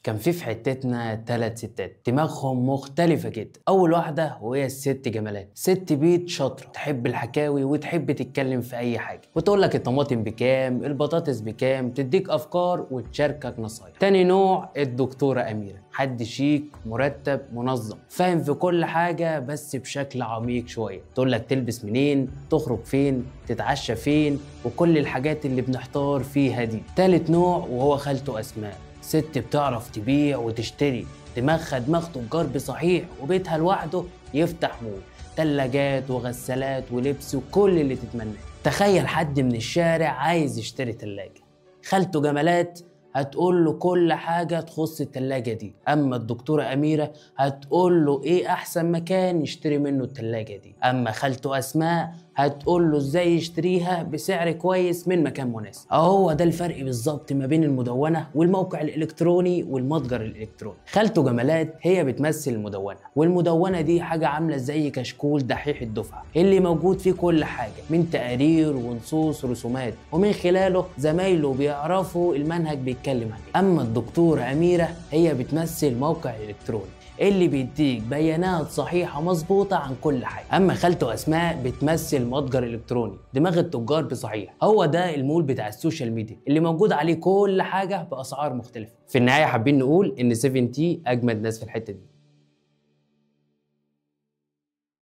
كان في حتتنا 3 ستات دماغهم مختلفة جدا. أول واحدة وهي الست جمالات، ست بيت شاطرة، تحب الحكاوي وتحب تتكلم في أي حاجة، وتقول لك الطماطم بكام، البطاطس بكام، تديك أفكار وتشاركك نصايح. تاني نوع الدكتورة أميرة، حد شيك مرتب منظم، فاهم في كل حاجة بس بشكل عميق شوية، تقول لك تلبس منين، تخرج فين، تتعشى فين، وكل الحاجات اللي بنحتار فيها دي. تالت نوع وهو خالته أسماء، ست بتعرف تبيع وتشتري، دماغها دماغ تجار بصحيح، وبيتها لوحده يفتح مول، تلاجات وغسالات ولبس وكل اللي تتمناه. تخيل حد من الشارع عايز يشتري تلاجة، خالته جمالات هتقول له كل حاجة تخص التلاجة دي، أما الدكتورة أميرة هتقول له إيه أحسن مكان يشتري منه التلاجة دي، أما خالته أسماء هتقول له إزاي يشتريها بسعر كويس من مكان مناسب. أهو ده الفرق بالظبط ما بين المدونة والموقع الإلكتروني والمتجر الإلكتروني. خالته جمالات هي بتمثل المدونة، والمدونة دي حاجة عاملة زي كشكول دحيح الدفعة اللي موجود فيه كل حاجة من تقارير ونصوص ورسومات، ومن خلاله زمايله بيعرفوا المنهج بيتكلم عليه. أما الدكتورة أميرة هي بتمثل موقع الإلكتروني اللي بيديك بيانات صحيحة مظبوطة عن كل حاجة. أما خالته أسماء بتمثل متجر إلكتروني، دماغ التجار بصحيح، هو ده المول بتاع ال social media اللي موجود عليه كل حاجة بأسعار مختلفة. في النهاية حابين نقول إن 7T أجمد ناس في الحتة دي.